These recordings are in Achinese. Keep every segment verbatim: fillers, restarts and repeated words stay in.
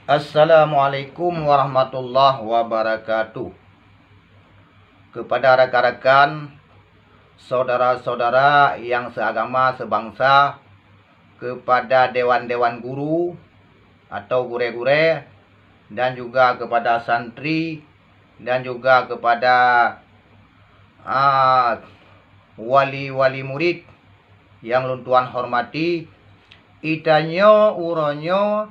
Assalamualaikum warahmatullahi wabarakatuh. Kepada rakan-rakan, saudara-saudara yang seagama, sebangsa, kepada dewan-dewan guru atau gurée-gurée, dan juga kepada santri, dan juga kepada, ah, wali-wali murid yang lôn tuan hormati, itanyoe uroe nyoe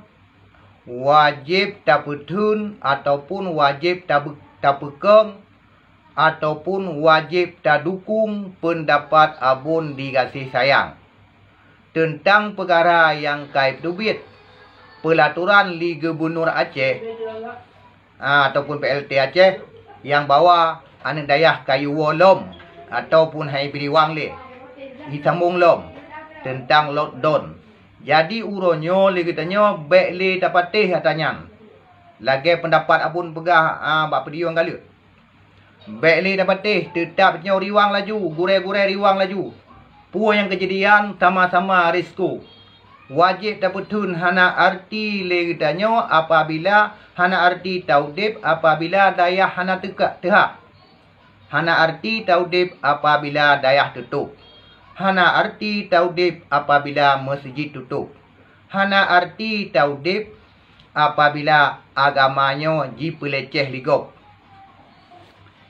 wajéb tapeutheun ataupun wajéb tabe-, tapeukong ataupun wajéb tadukong peundapat abon di gaséh sayang teuntang peukara nyang ka ipeubiet peulatoran lé Gubunur Aceh, ah, ataupun P L T Aceh nyang bahwa aneuëk dayah ka iyue woe lom ataupun han ibri wang lé, isambong lom teuntang lockdown. Jadi uroe nyoe lé geutanyoe bék lé tapatéh atra nyan, lagée peundapat abon peugah, ah, bak peudiyong galeuek. Bék lé tapatéh, teutab nyoe riwang laju, gurée-gurée riwang laju. Peue nyang keujadian sama-sama risiko. Wajéb tapeutheun hana arti lé geutanyoe apabila hana arti taudeb apabila dayah hana teuka teuhah. Hana arti taudeb apabila dayah tutôb. Hana arti taudeb apabila meuseujid tutôb. Hana arti taudeb apabila agama nyoe jipeuleceh lé gob.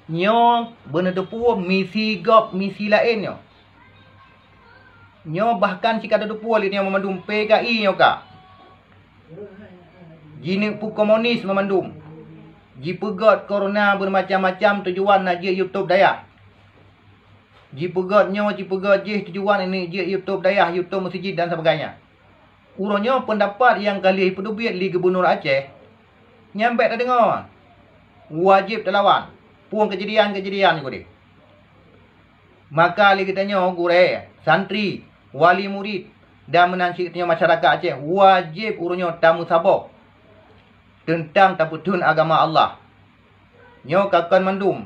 Nyoe beuneuteupeu misi gob, misi laén nyoe. Nyoe bahkan sikadoe teupeu lé nyoe meumandum P K I nyoe ka. Jineuk peukomunis meumandum. Jipeugét korona beumacam-macam tujuan na jeuet yue tôb dayah. Jipeugét nyoe, jipeugét jih tujuan ini jeuet yue tôb dayah, yue tôb meuseujid dan sebagainya. Uroe nyoe peundapat nyang ka lheueh ipeudubiet lé Gubunur Aceh, nyan bék tadeungoe. Wajéb talawan. Phon keujadian-keujadian nyoe keudeh. Maka lé geutanyoe gurée, santri, wali murit, dan meunan cit tanyoe masyarakat Aceh wajéb uroe nyoe tameusaboh teuntang tapeutheun agama Allah. Nyoe ka kon mandum.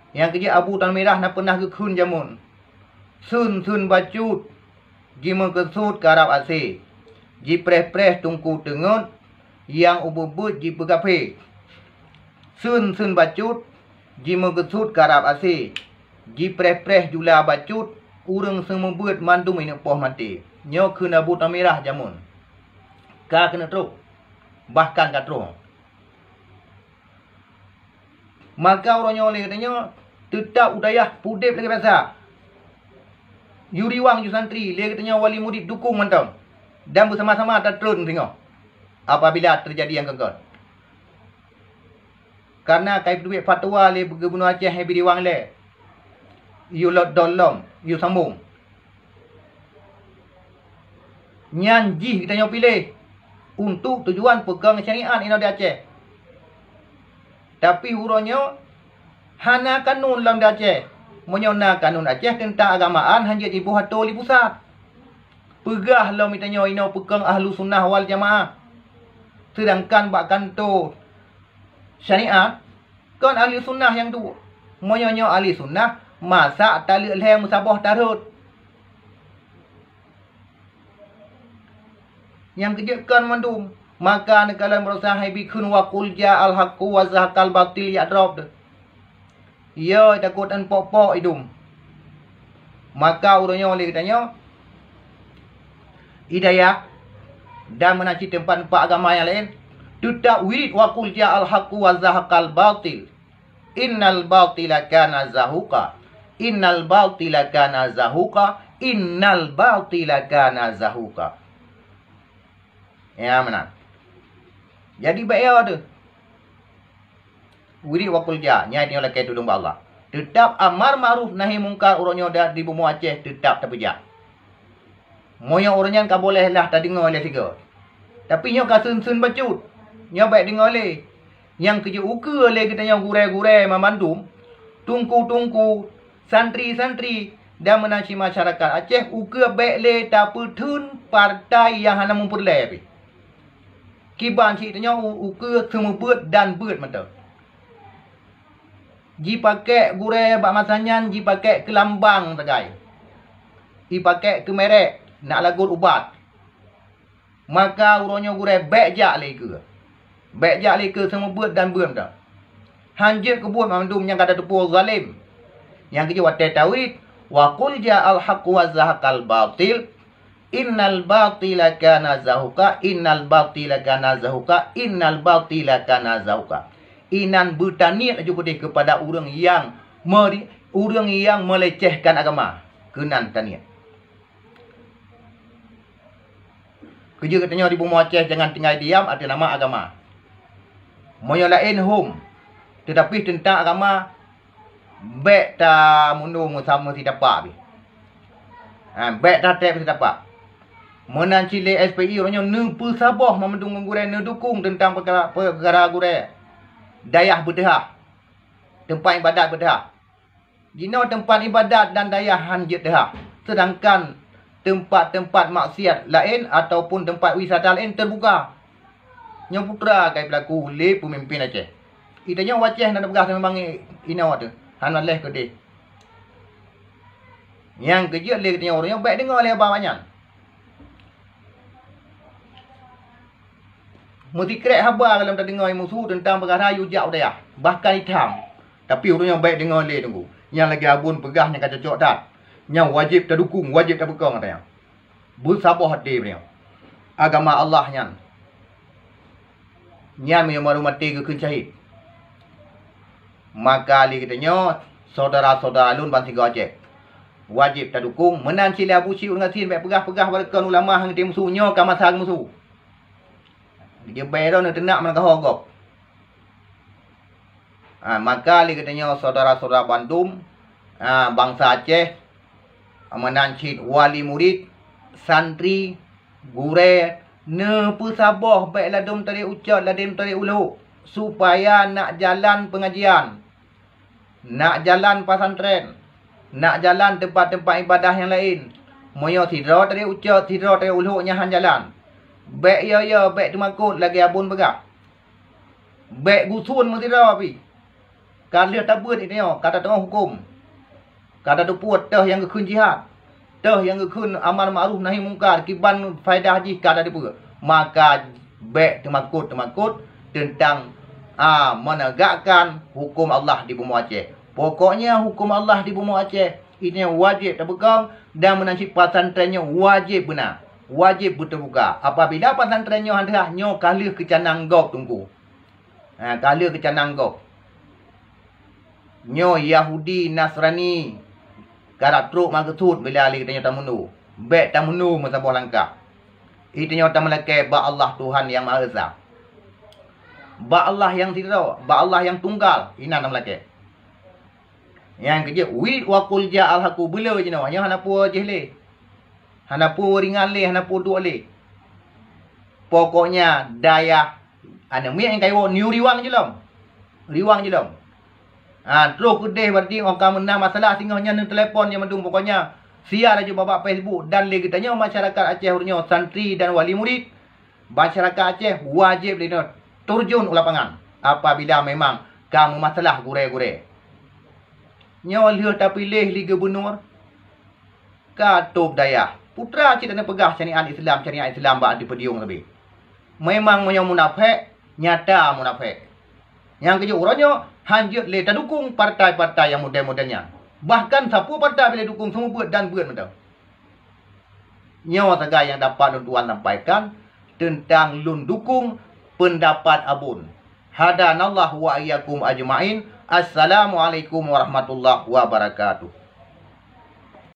Nyang keujeuet Abu Tan Mirah na peunah geukheun jameun, "Seun-seun bacut jimeukeusut karab asé, jipreh-preh teungku teungeut, nyang ubeuet-beuet jipeugafé. Seun-seun bacut jimeukeusut karab asé, jipreh-preh jula bacut, ureuëng seumeubeuet mandum ineuk poh maté." Nyoe kheun Abu Tan Mirah jameun. Ka keuneuk trok, bahkan ka troh. Maka uroe nyoe lé geutanyoe teutab u dayah udeb lagée biasa. Yue riwang yue santri, lé geutanyoe wali murit dukong mantong dan beusama-sama tatreun singoh apabila teujadi nyang keugét. Kareuna ka ipeuduek fatwa lé Gubunur Aceh Habibie Riwang lé, yue lot dol lom, yue sambong. Nyan jih geutanyoe piléh untuk tujuan peukong syariat inoe di Aceh. Tapi uroe nyoe hana kanun lom di Aceh. Meunyoe na kanun Aceh teuntang agamaan, hanjeuet jiboh atô lé pusat. Peugah lom geutanyoe inoe peukong Ahlussunnah wal Jamaah. Seudangkan bak kantô syariat, kon Ahlussunnah nyang duek. Meunyoe nyoe Ahlussunnah, masa taleuek lhée meusaboh tarot? Nyang keujeuet kon mandum, maka neukalon baroesa Habibie kheun, "Wa qul ja'al haqqu wa zahaqal batil," jak drob teuh. Yo, takot an pok-pok idum. Maka uroe nyoe lé geutanyoe, i dayah, dan meunan cit teumpat-teumpat agama nyang laén, teutab wirid, "Wa qul ja'al haqqu wa zahaqal batil. Innal batila kana zahuqa. Innal batila kana zahuqa. Innal batila kana zahuqa." Ya, meunan. Jadi, bék yo teuh. Wirid wa qul ja, nyan tanyoe lakée tulông bak Allah. Teutab amar ma'ruf nahi mungkar uroe nyoe di bumoe Aceh teutab tapeujak. Meunyoe uroe nyan ka boleh lah tadeungoe lé sigoe. Tapi nyoe ka seun-seun bacut. Nyoe bék deungoe lé. Nyang keujeuet ukeue lé geutanyoe gurée-gurée mamandum, teungku-teungku, santri-santri, dan meunan cit masyarakat Aceh ukeue bék lé tapeutheun partai nyang hana meupeureulee pih. Kiban cit tanyoe u-, ukeue seumeubeuet dan beuet mantong. Jipakék gurée bak masa nyan jipakék keu lambang sagai. Jipakék keu merek, nak lagot ubat. Maka uroe nyoe gurée bék jak lé keue. Bék jak lé keu seumeubeuet dan beuet mantong. Han jeuet keu buet mandum nyang ka tateupeue zalim. Nyang keujeuet watée tawit, "Wa qul ja'al haqqu wa zahaqal batil, innal batila kana zahuqa, innal batila kana zahuqa, innal batila kana zahuqa." Inan beutaniet laju keudeh keupada ureuëng nyang meuri-, ureuëng nyang meulecehkan agama. Keunan taniet. Keujeuet geutanyoe di bumoe Aceh jangan tinggai diam ateueh nama agama. Meunyoe laén hom, teutapi teuntang agama, bék tamunoe meusa-, meusitapak pih. Ha, bék tatreb sitapak. Meunan cit lé S P I uroe nyoe neupeusaboh mandum gurée neudukong teuntang peukara, peukara gurée dayah beuteuhah, teumpat iébadat beuteuhah. Jinoe teumpat iébadat dan dayah han jeuet teuhah, seudangkan teumpat-teumpat maksiat laén ataupun teumpat wisata laén teubuka. Nyoe putra kai peulaku lé peumimpén Aceh. Geutanyoe u Aceh na teupeugah teumang inoe teuh, hana lheueh keudeh. Nyang keujeuet lé geutanyoe ureuëng nyoe bék deungoe lé haba awaknyan. Meusikrek haba lom tadeungoe musu teuntang peukara yue jak u dayah, bahkan itam. Tapi ureuëng nyoe bék deungoe lé teungku. Nyang lagée Abon peugah nyang ka cocok that. Nyang wajéb tadukong, wajéb tapeukong, katanya. Beusaboh até ureuëng nyoe. Agama Allah nyan. Nyan meunyoe maru maté geukheun syahid. Maka lé geutanyoe, syedara-syedara lôn bansigom Aceh, wajéb tadukong. Meunan cit lé Abu Syik ureuëng gasien bék peugah-peugah bak reukon ulama nyang teuh musu, nyoe ka masa musu. Geujeubai droe neuteunak meunan ka ho gob. Ha, maka lé geutanyoe syedara-syedara bandum, ha, bansa Aceh, meunan cit wali murit, santri, gurée, neupeusaboh bék ladôm tadeh ucot, ladôm tadeh ulhok, supaya nak jalan peungajian, nak jalan pesantren, nak jalan teumpat-teumpat iébadat nyang laén. Meunyoe sidroe tadeh ucot, sidroe tadeh ulhok nyan han jalan, bék yo-yo, bék teumakot lagée Abon peugah. Bék gusôn meusidroe pih. Ka lheueh tabeuet geutanyoe, ka tateu'oh huköm. Ka tateupeue teuh nyang geukheun jihad, teuh nyang geukheun amar ma'ruf nahi mungkar, kiban faedah jih ka tateupeue. Maka bék teumakot-teumakot teuntang, a, meunegakkan huköm Allah di bumoe Aceh. Pokoknya huköm Allah di bumoe Aceh, geutanyoe wajéb tapeukong dan meunan cit pesantren nyoe wajéb beuna, wajéb beuteubuka. Apabila pesantren nyoe han teuhah, nyoe ka lheueh keucanang gob teungku. Ha, ka lheueh keucanang gob. Nyoe Yahudi Nasrani karab trok meukeusut bila lé geutanyoe tamunoe. Bék tamunoe meusaboh langkah. Geutanyoe tameulakée bak Allah Tuhan Nyang Maha Esa. Bak Allah nyang sidroe, bak Allah nyang tunggal, inan tameulakée. Nyang keujeuet, "Wa qul ja'al haqqu" beuleu jinoe, nyoe hana peue jih lé. Hana peue ringan lé, hana peue duek lé. Pokoknya dayah aneuk miet nyang ka iwoe nyoe riwang jilom. Riwang jilom. Ha, troh keudeh berarti óh ka meunan masalah singoh nyan neutelepon nyan mandum. Pokoknya sia laju bak Facebook dan lé geutanyoe masyarakat Aceh uroe nyoe santri dan wali murid. Masyarakat Aceh wajéb lé nyoe turjun u lapangan apabila memang ka meumasalah gurée-gurée. Nyoe lheueh tapiléh lé gubunur, ka tôb dayah. Putra cit hana peugah syariat Islam, syariat Islam bak dipeudiyong sabe. Memang meunyoe munafék, nyata munafék. Nyang keujeuet uroe nyoe han jeuet lé tadukong partai-partai nyang model-model nyan. Bahkan sapeue partai bila dukong seumeubeuet dan beuet mantong. Nyoe sagai nyang dapat lôn tuan sampaikan teuntang lôn dukong peundapat Abon. Hadanallahu wa iyyakum ajma'in. Assalamualaikum warahmatullahi wabarakatuh.